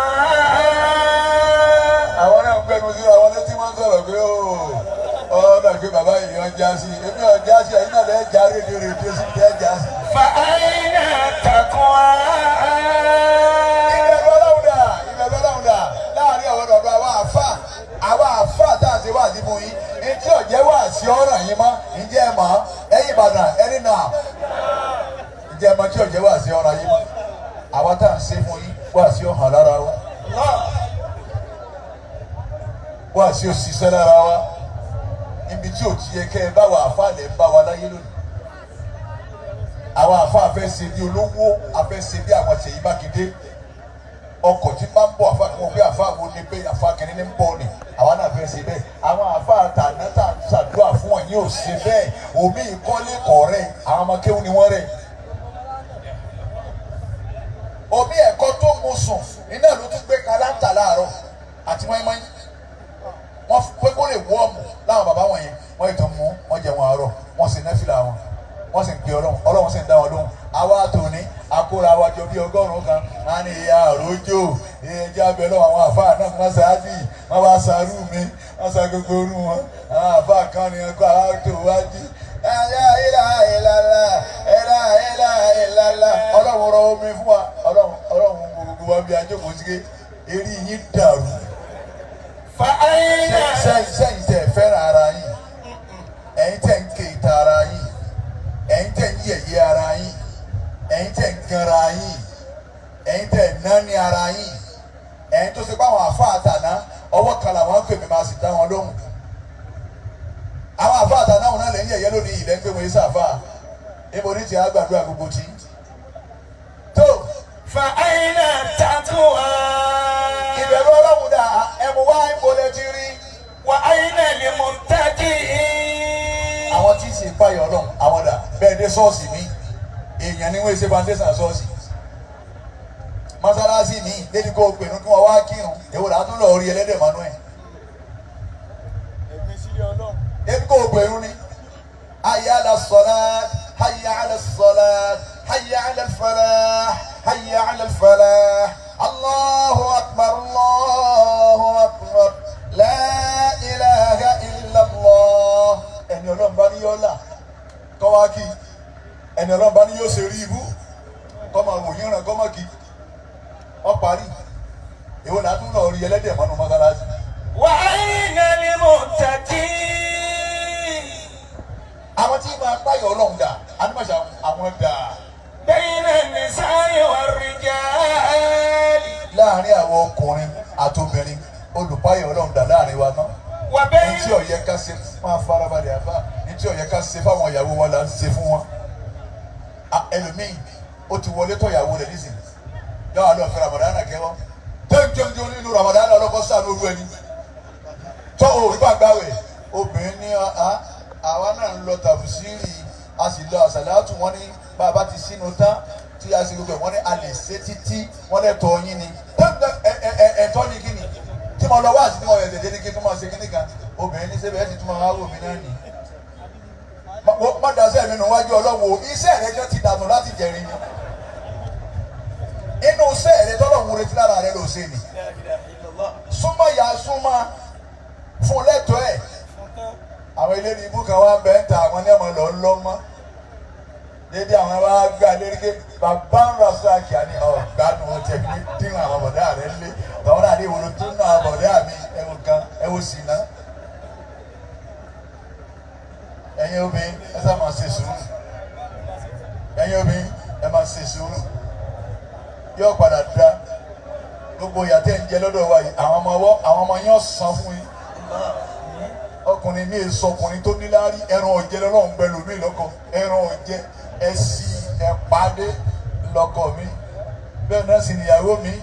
Àwọn náà ń gbẹnu sí àwọn létí wọ́n ń sọ̀rọ̀ pé ó ọ̀nà pé bàbá yìí ọ̀n já sí èmi ọ̀n já sí ẹ̀yin náà lẹ́ẹ̀ já rédíò rédíò sí lẹ́ẹ̀ já sí. فأين التقوى Ìbẹ̀rù Ọlọ́run dà, ìbẹ̀rù Ọlọ́run dà láàrin àwọn ọ̀dọ́ àwa àfà àwa àfà tá à ń ṣe wáàsí fún yín ntí ọ̀jẹ̀ wáàsí ọ̀ràn yín mọ́ ǹjẹ́ ẹ mọ̀ ẹ̀yin Ìbàdàn ẹni nà ǹjẹ́ ẹ mọ̀ tí ọ̀jẹ̀ wáàsí ọ̀ràn yín mọ́ àwa tá à ń ṣe fún yín wáàsí ọ̀hàn lára wa wáàsí òṣìṣẹ́ lára wa níbi tí ò ti yẹ kẹ́ ẹ bá wa àfà lẹ̀ ń bá wa láyé lónìí àwọn àfà fẹ́ ṣe bí olówó afẹ́ ṣe bí àwọn Ṣèyí Mákindé ọkọ̀ tí bá ń bọ̀ àfa kí wọ́n gbé àfa wo ni pé àfa kìíní ní ń bọ̀ ni àwa náà fẹ́ ṣe bẹ́ẹ̀ àwọn àfa àtàná tá a ṣàdúrà fún wọn yóò ṣe bẹ́ẹ̀ omi ìkọ́lé kọ̀ọ̀rẹ́ àwọn ọmọ kéwù ni wọ́n rẹ̀ omi ẹ̀kọ́ tó mu sùn iná ló tún gbé kaláńtà láàárọ̀ àti mọ́ínmọ́ín wọ́n pé kó lè wọ́ọ̀mù láwọn bàbá wọn yẹn wọ́n ètò mú wọ́n jẹun àárọ̀ wọ́n sì nẹ́fìlà wọn wọ́n sì ń pe Ọlọ́run Ọlọ́run sì ń dá wọn lóhùn àwa tòní akóra wa jọ bí 100 kan á ní ìyá àrójò ẹjẹ abẹ lọ́wọ́ àwọn àfáà náà wọ́n ṣáájì wọ́n bá ṣàrú mi wọ́n ṣa gbogbo orú wọn àwọn àfáà kan ní ọkọ àwọn tó wájú ẹ̀yà ìlà ìlàlà ẹ̀là ìlà ìlàlà Ọlọ́run rọ omi fún wa Ọlọ́run Ọlọ́run gbogbo wa bí ajókòó sí eré yín dàrú فأين sẹ́yìn sẹ́yìn tẹ̀ fẹ́ràn ara yín ẹ̀yin tẹ̀ ń ké ìta ara yín ẹ̀yin tẹ̀ ń yẹ̀yẹ́ ara yín ẹ̀yin tẹ̀ ń ganra yín ẹ̀yin tẹ̀ ń nání ara yín ẹ̀yin tó ṣe pé àwọn àfa àtàná ọwọ́ kan làwọn ń pè mí máa sì dá wọn lóhùn àwọn àfa àtàná òun náà lè ń yẹ̀yẹ́ lónìí ilẹ̀ ń pè wọ́n yé sàfà níbo ní ti àgbàdua gbogbo tí tó فأين التقوى ìbẹ̀rù Ọlọ́run dà ẹ̀mú wá ìmọ̀lẹ́ ti rí. وأين المتقين Àwọn tí ń ṣe ìpayọ̀ Ọlọ́run àwọn dà bẹ́ẹ̀ dé ṣọ́ọ̀ṣì mi èèyàn ni wọ́n ṣe foundation ṣọ́ọ̀ṣì mọ́sálásí mi lédi kó o pè ní kí wọ́n wá kírun èwo là á tún lọ rí ẹlẹ́dẹ̀ mọ́nú ẹ̀ Ẹ̀gbin sílé Ọlọ́run. lédi kó o pè ní Hayya ala salat, hayya ala salat, hayya ala falah, hayya ala falah. Allahu akbar, Allahu akbar. La ilaha illallah. Ẹni Ọlọ́run bá ní yóò là, kọ́ wá kí. Ẹni Ọlọ́run bá ní yóò ṣe rí ibú, kọ́ máa wò yín ràn kọ́ máa kí. Ọ parí. Èwo làá tún lọ rí ẹlẹ́dẹ̀ mọ́nu mọ́sálásí? وأين المتقين؟ Àwọn tí máa páyọ̀ Ọlọ́run dà, Anímọ̀ṣà, àwọn dà? بين النساء والرجال. Láàárín àwọn ọkùnrin àtobìnrin, olùpáyọ̀ Ọlọ́run dà láàrin wa náà? وبين Ní tí ó yẹ ká ṣe, máa farabalẹ̀ àbá, ní tí ó yẹ ká ṣe fáwọn ìyàwó wa là ń ṣe fún wọn. Ẹlòmíì ó ti wọlé tọ̀ ìyàwó rẹ̀ nísìnyí, yọ àlọ́ fẹ́ Ramadana kẹwọ́ tẹ́ńtẹ́ńtẹ́ nínú Ramadana ọlọ́kọ́ sànú olú ẹni tọ́ ò rí bàgbáwẹ̀ obìnrin ní àwa náà ń lọ tàbùsírì, a sì lọ àsàlátù. Wọn ní bàbá ti sínú tán tí a sì gbogbo ẹ̀, wọ́n ní a lè ṣe títí wọ́n lè tọ́ yín ni ẹ̀tọ́ ni kí ni tí mo lọ wá sí tí mo yẹ tètè ní kí n tún máa ṣe kíní kan. Obìnrin ní sẹ́bẹ̀ẹ́ sì tún máa wá wò mí náà nì. Má dasẹ́ mi nù wájú Ọlọ́run o. Iṣẹ́ rẹ jẹ́ ti dànù láti jẹ̀rin ni. Inú iṣẹ́ rẹ tọ́lọ́run retí lára rẹ ló ṣe ni. Súnmọ́ ya, súnmọ́ fún lẹ́tọ̀ọ́ ẹ̀. Àwọn eléyìí ibú kan wá ń bẹ́ ń ta àwọn ní ọmọ lọ lọ́mọ́ dédé. Àwọn wa gbà lérí pé bàbá ń ra sáàkì àní ọ̀gbánu ọtí ẹ̀mí ní dín àwọn bọ̀dá rẹ̀ lé tọ́wọ́n náà ní ìwòrán tó ná àwọn bọ̀dá mi ẹ̀wò kan ẹ̀wò sì ná. Ẹ̀yin obìnrin, ẹ sá máa ṣe sùúrù. Ẹ̀yin obìnrin, ẹ máa ṣe sùúrù, yóò padà da. Gbogbo ìyà tẹ́ ń jẹ lọ́dọ̀ wa yìí, àwọn ọmọ ọwọ́ àwọn ọmọ yẹn san fún yín. Ọkùnrin mi èso ọkùnrin tó níláárí, ẹran ọ̀jẹ̀ lọ́lọ́run pẹ̀lú mi lọ́kọ, ẹran ọ̀jẹ̀ ẹ̀sì ẹ̀pàdé lọ́kọ mi, bẹ́ẹ̀ náà sì níyàwó mi.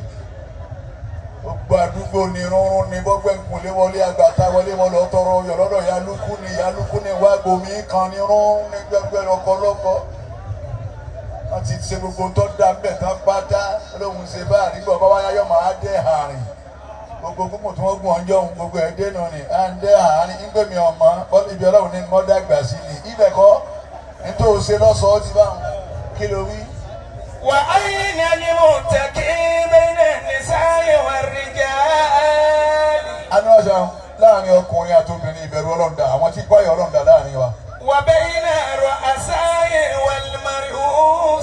Gbogbo àdúgbò ní rúnrún ní gbọ́gbẹ́ nkùnlé wọlé àgbàtà wọlé wọn lọ tọrọ ọyọ lọ́dọ̀ yálùkù ní yálùkù ní wàgbọ́ mi kan ní rúnrún ní gbẹgbẹ lọ́kọ lọ́kọ. Wọ́n ti ṣe gbogbo tó dá ń bẹ̀ tán pátá lóhùn ṣe bá àdúgbò bá wáyá yọ̀ máa dé àárín gbogbo kúkú tí wọ́n gún ọjọ́ òun gbogbo ẹ̀ dénú ni à ń dé àárín ń gbèmí ọmọ ibi Ọlọ́run ní mọ́dàgbà sí ni ibẹ̀ kọ́ nítorí ṣe lọ́sọ̀ọ́ ti báwọn kí ló wí. وأين المتقين بين النساء والرجال؟ Aníwáṣà, láàrin ọkùnrin àti obìnrin, ìbẹ̀rù Ọlọ́run dà? Àwọn tí páyọ̀ Ọlọ́run dà láàrin wa? وبين الرؤساء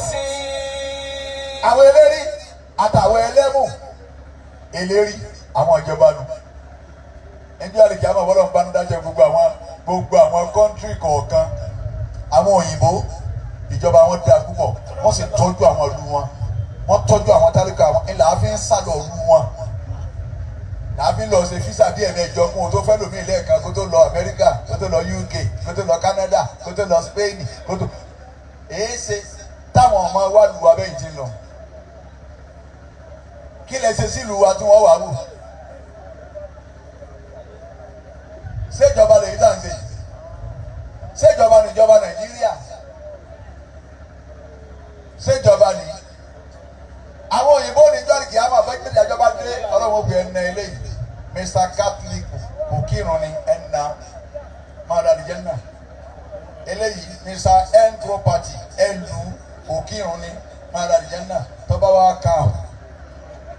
والمرؤوسين. Àwọn eléri àtàwọn ẹlẹ́mù, eléri àwọn ìjọba nù ẹbí àlejò àmọ́ bọ́lá ń bá ń dájọ́ gbogbo àwọn country kọ̀ọ̀kan. Àwọn òyìnbó, ìjọba wọn dáa púpọ̀, wọ́n sì tọ́jú àwọn ìlú wọn, wọ́n tọ́jú àwọn tálíkà wọn. Ńlá fi ń sálọ ìlú wọn, làá fi ń lọ ṣe visa bí ẹ̀mẹjọ kún o tó fẹ́ lómi lẹ́ẹ̀kan, kó tó lọ Amẹ́ríkà, kó tó lọ UK, kó tó lọ Canada, kó tó lọ Spain, kó tó èé ṣe táwọn ọmọ wa lù wá bẹ́yìn tí ń lọ. Kí lẹ ṣe sílùú wa tí wọ́n wà wù? Ṣèjọba lèyí tá à ń ṣe yìí, ṣèjọba níjọba Nàìjíríà, ṣèjọba ní àwọn òyìnbó ní jọ́ọ̀lì kìí àmọ́ fẹ́ gbé ìjọba dé. Ọlọ́run ó gbé ẹnà eléyìí, Mr Catholic, kò kírun ni, ẹnà máa dàdí jẹ́ náà. Eléyìí, Mr N Property, ẹlù kò kírun ni, máa dàdí jẹ́ náà. Tọ́ba wa kàn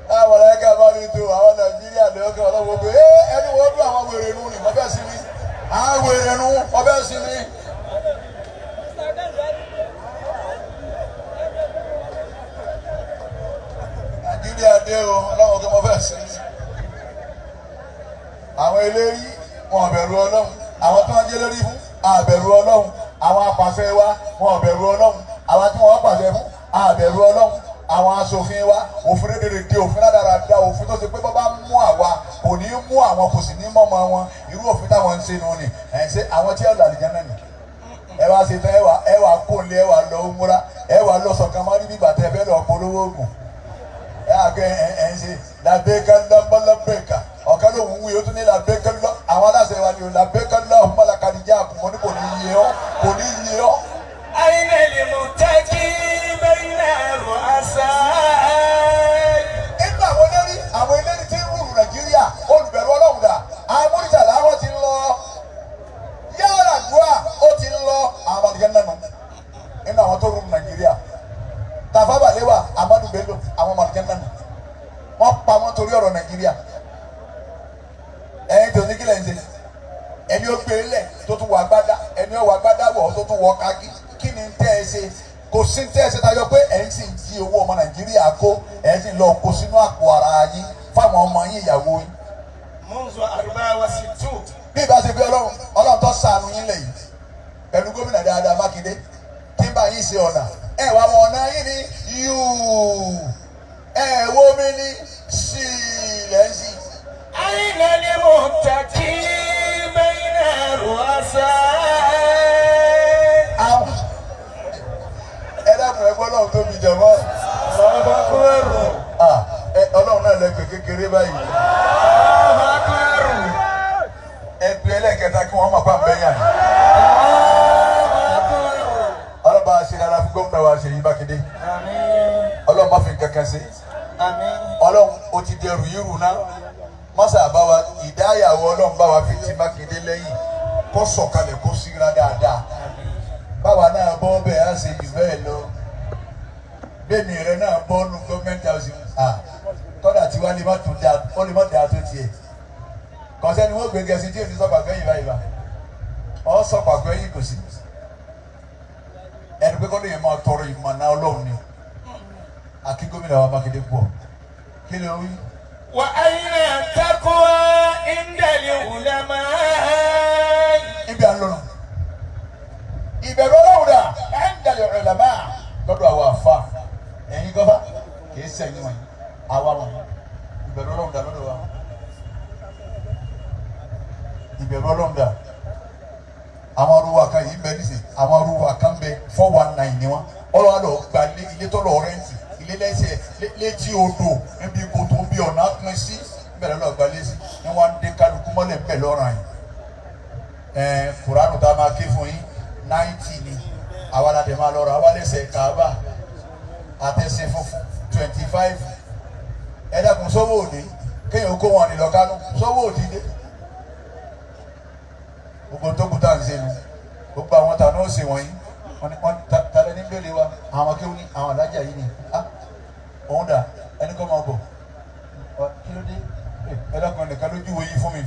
án àwọn ẹ̀ka bá ní tó àwọn Nàìjíríà lọ́kàn, ọlọ́run ó gbé ẹni wọ́n dún àwọn wèrè nù ni wọ́n fẹ́ sí mi, àwọn wèrè nù wọ́n fẹ́ sí mi. Nàìjíríà dé o, ọlọ́run kí wọ́n fẹ́ sí mi. Àwọn eléyìí wọn ò bẹ̀rù Ọlọ́run. Àwọn tí wọ́n jẹ́ lórí fún àbẹ̀rù Ọlọ́run. Àwọn apàṣẹ wa, wọn ò bẹ̀rù Ọlọ́run. Àwọn tí wọ́n pàṣẹ fún àbẹ̀rù Ọlọ́run. Àwọn aṣòfin wa, òfin rédèrè dé, òfin ládàradà, òfin tó ṣe pé bọ́ bá mú àwa kò ní mú àwọn, kò sì ní mọ́mọ́ wọn. Irú òfin táwọn ń ṣe nù ni ẹ̀ ń ṣe. Àwọn tí ọ̀là àlìjáná ni ẹ wá ṣe tán, ẹ wá kó lé, ẹ wá lọ múra, ẹ wá lọ sọ̀kan mọ́ níbi ìgbà tẹ fẹ́ lọ polówó oògùn. Ẹ àgbẹ̀ ẹ ń ṣe làbẹ́kẹ́ lọ́bọ̀lọ́bẹ̀kà ọ̀kan ló ń wí, ó tún ní làbẹ́kẹ́ lọ́. Àwọn aláṣẹ wa ni o làbẹ́kẹ́ lọ́ ọmọlàkadìjà àkùnmọ́ ní kò ní yé ọ́, kò ní yé ọ́. أين المتقي بين الرؤساء؟ Nínú àwọn eléré tí ń rúru Nàìjíríà, olùbẹ̀rù Ọlọ́run dà? Àwọn Murtala wọn ti ń lọ, Yar'Adua ó ti ń lọ, àwọn agbádá wọ̀ tó tún wọ kákí kí ni tẹ́ ẹ ṣe kò sí tẹ́ ẹ ṣe tayọ pé ẹ̀ ń sì ń jí owó ọmọ Nàìjíríà kó ẹ̀ ń sì lọ kó sínú àpò ara yín fáwọn ọmọ yín ìyàwó yín. منذ 64. Bí ìbá ṣe pé Ọlọ́run Ọlọ́run tó ṣàánú yín lẹ̀ yìí pẹ̀lú gómìnà dáadáa Mákindé tí ń bá yín ṣe ọ̀nà ẹ̀ wá wọn ọ̀nà yín ní yúù ẹ̀ wo mi ní sí ilẹ̀ ń sí. أين المتكي بين الرؤساء؟ Àwọn ẹ dákun ẹ gbọ́ Ọlọ́run tóbi jẹ̀mọ́. الله أكبر. Ah, Ọlọ́run náà lẹ́gbẹ̀ẹ́ kékeré báyìí. الله أكبر. Ẹgbẹ́ ẹlẹ́kẹta kí wọ́n mọ̀ pa bẹ́yà yìí. الله أكبر. Ọlọ́run bá a ṣe dára fún gómìnà wa Ṣèyí Mákindé. آمين. Ọlọ́run má fi kankan ṣe. آمين. Ọlọ́run ó ti dẹrù yìí rù náà. Mọ́sà bá wa ìdáyàwó Ọlọ́run bá wa fi ti Mákindé lẹ́yìn kó sọ̀kalẹ̀ kó síra dáadáa. Báwa náà bọ́ bẹ́ẹ̀ á ṣe jù bẹ́ẹ̀ lọ. Bẹ́ẹ̀ni rẹ náà bọ́ nu gọ́ọ̀mẹ̀ntì house. Kọ́dà tiwa lè má tún dáa ó lè má dáa tó tiẹ̀. Kọ̀sẹ́ni wọ́n gbé gẹ̀ẹ́sì tí èmi sọ̀pàgbẹ́ yìí báyìí bá. Ọ sọ̀pàgbẹ́ yìí kò sí. Ẹni pé kọ́dọ̀ yẹn máa tọrọ ìmọ̀nà Ọlọ́run ni. Àkí gómìnà wa Mákindé pọ̀. Kí ló wí? وأين التقوى عند العلماء؟ Ibi à ń lọ nù. Ìbẹ̀rù Ọlọ́run dà ẹ̀ńdàlẹ̀ ulama lọ́dọ̀ àwọn àfa. Ẹ̀yin gọ́fà kìí sẹ́yìn wọ̀nyí. Àwa wọ̀nyí. Ìbẹ̀rù Ọlọ́run dà lọ́dọ̀ wa. Ìbẹ̀rù Ọlọ́run dà. Àwọn arúgbó kan yìí ń bẹ nísìn. Àwọn arúgbó kan bẹ 419 ni wọn. Ọlọ́wà lọ gba ilé tó lọ rẹ́ǹtì. Ilé lẹ́sẹ̀ létí odò níbi kòtò bí ọ̀nà pín sí. Bẹ̀rẹ̀ lọ gba lé sí. Ní wọ́n á dé kálukú mọ́lẹ̀ ń bẹ̀ lọ́ràn yìí. Kuranu tá a máa ké fún yín 90 ni àwa la dẹ̀ máa lọ rà àwa lẹ́sẹ̀ Kaaba àtẹ̀sẹ̀ funfun 25. Ẹ dákun sọ́wọ́ òde kéèyàn kó wọn nílọ kánú sọ́wọ́ òdì dé. Gbogbo tó kù tá à ń ṣe nu gbogbo àwọn tà náà ṣe wọ̀nyí wọ́n ní wọ́n ta lẹ́ni béèrè wa àwọn akéwù ní àwọn alájà yìí ni òun dà ẹni kọ́ máa bọ̀ kí ló dé ẹ dákun ẹnìkan lójú wo yín fún mi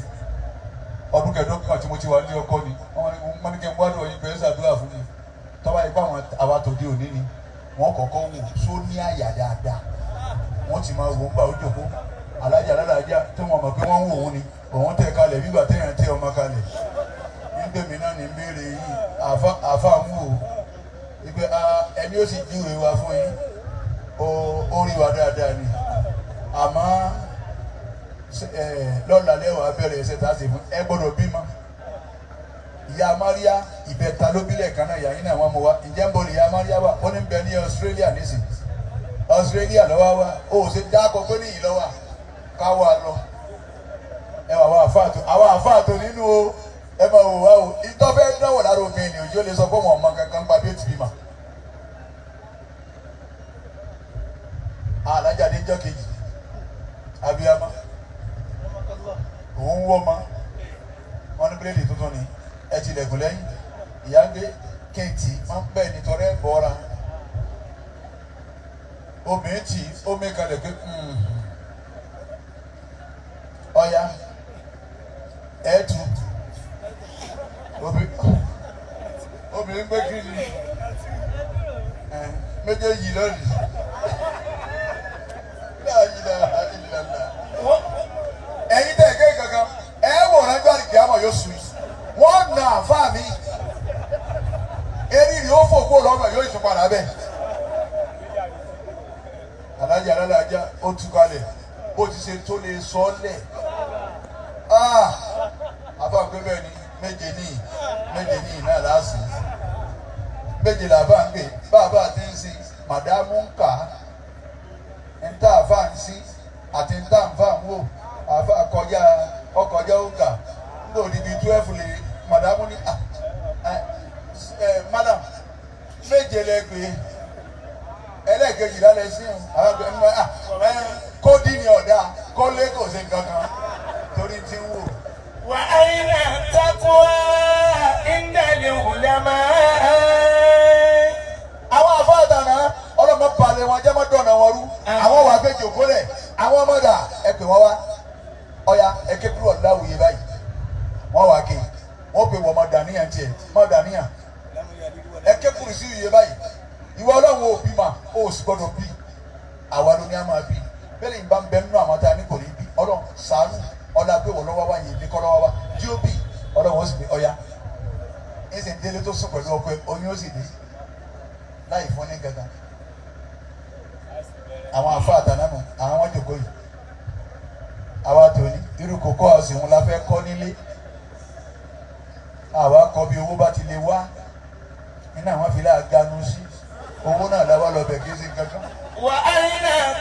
ọdún kẹẹ̀ẹ́dọ́gbọ̀n tí mo ti wà ní ọkọ ni wọ́n ní kí n wádùn ọyìn pé ẹ ṣàdúrà fún mi tọ́ba yìí pé àwọn àwa tòde òní ni wọ́n kọ́kọ́ wò só ní àyà dáadáa wọ́n ti máa wò ó gbà ó jòkó alájà alájà tí wọ́n mọ̀ pé wọ́n ń wò ó ni òun tẹ̀ kalẹ̀ bí ìgbà téèyàn tẹ ọmọ kalẹ̀ nígbèmí náà ní béèrè yìí àfa ń wò ó ìgbé ẹni ó sì júwe wa fún yín ó rí wa dáadáa ni àmọ́ lọ́la lẹ́wọ̀ abẹ́rẹ́ ẹsẹ̀ tá a ṣe fún ẹ gbọ́dọ̀ bímọ. Ìyá Maria ìbẹta ló bílẹ̀ kan náà yàyín náà wọ́n mú wa ǹjẹ́ ń bọ̀ ní ìyá Maria wà ó ní bẹ ní Australia nísìn Australia lọ́wọ́ wa ó ṣe dákọ̀ pé níyì lọ́wọ́ ká wà lọ. Ẹ wà wá àfáàtò àwọn àfáàtò nínú o ẹ máa wò wá o ìtọ́fẹ́ náwó lára obìnrin ni òjò lè sọ pé wọn ọmọ kankan gba bí ó ti bímọ. Alájà dé jọ́ kejì abiyamọ òun wọ́ ma wọn ní bíléèdì tuntun ni ẹ ti lẹ̀kùn lẹ́yìn ìyá ń gbé kéètì wọn bẹ́ẹ̀ nítorí ẹ̀ bọ́ra obìnrin tì ó mí kalẹ̀ pé ọ̀ya ẹ̀ tu obìnrin gbé kí ni méjèèjì lónìí ẹ̀yin tẹ̀ ké kankan ẹ wòran gbàdí kí á mọ̀ yóò sùn yìí wọ́n na àfa mi eré rí ó fò kó lọ́rùn yóò tún padà bẹ́ẹ̀. Alájà alájà ó tú kalẹ̀ bó ti ṣe tó lè sọ ọ́ lẹ̀ àfa ń pé bẹ́ẹ̀ ni méje ní méje ní náà láàsì méje làbá ń gbé bàbá àti ń sin màdámù ń kà á ń tá àfa ń sí àti ń tá àfa ń wò àfa kọjá ọkọjá ó kà ń lò níbi 12 lè màdámù ní madam méje lẹ pé ẹlẹ́ẹ̀kejì lálẹ́ sí kó dín ní ọ̀dà kó lé kò sí nǹkan kan torí tí ń wò. وأين التقوى عند العلماء؟ Àwọn àfáàtànà ọlọ́mọ balẹ̀ wọn jẹ́ mọ́dọ̀nà wọn rú àwọn wà pé jòkó lẹ̀ àwọn ọmọdà ẹ pè wọ́n wá ọ̀ya ẹ ké kúrò láwùyé báyìí wọ́n wà ké Wọ́n pe wọ́n máa dàníyàn tiẹ̀, máa dàníyàn. Ẹ kékeré sí iye báyìí. Ìwọ Ọlọ́run ò bí mà, ó sì gbọ́dọ̀ bí. Àwa ló ní a máa bí. Bẹ́ẹ̀ ni bá ń bẹ nínú àwọn tá a ní kò ní bí. Ọlọ́run ṣàánú ọlá pé wọ́n lọ́wọ́ wá yìí ní kọ́ lọ́wọ́ wá. Jí ó bí, Ọlọ́run ó sì gbé ọya. Ń sì ń délé tó sùn pẹ̀lú ọkọ ẹ̀, oyún ó sì dé. Láì fún ní gangan. Àwọn àfa àtànánu, àwọn wọn jòkó yìí. Àwa tòní, irú kòkó ọ̀sìn òun la fẹ́ kọ́ nílé. Àwa kọ bí owó bá ti lè wá. Iná àwọn fi láà ganu sí. Owó náà la wá lọ bẹ̀ kí sí kankan. وأين.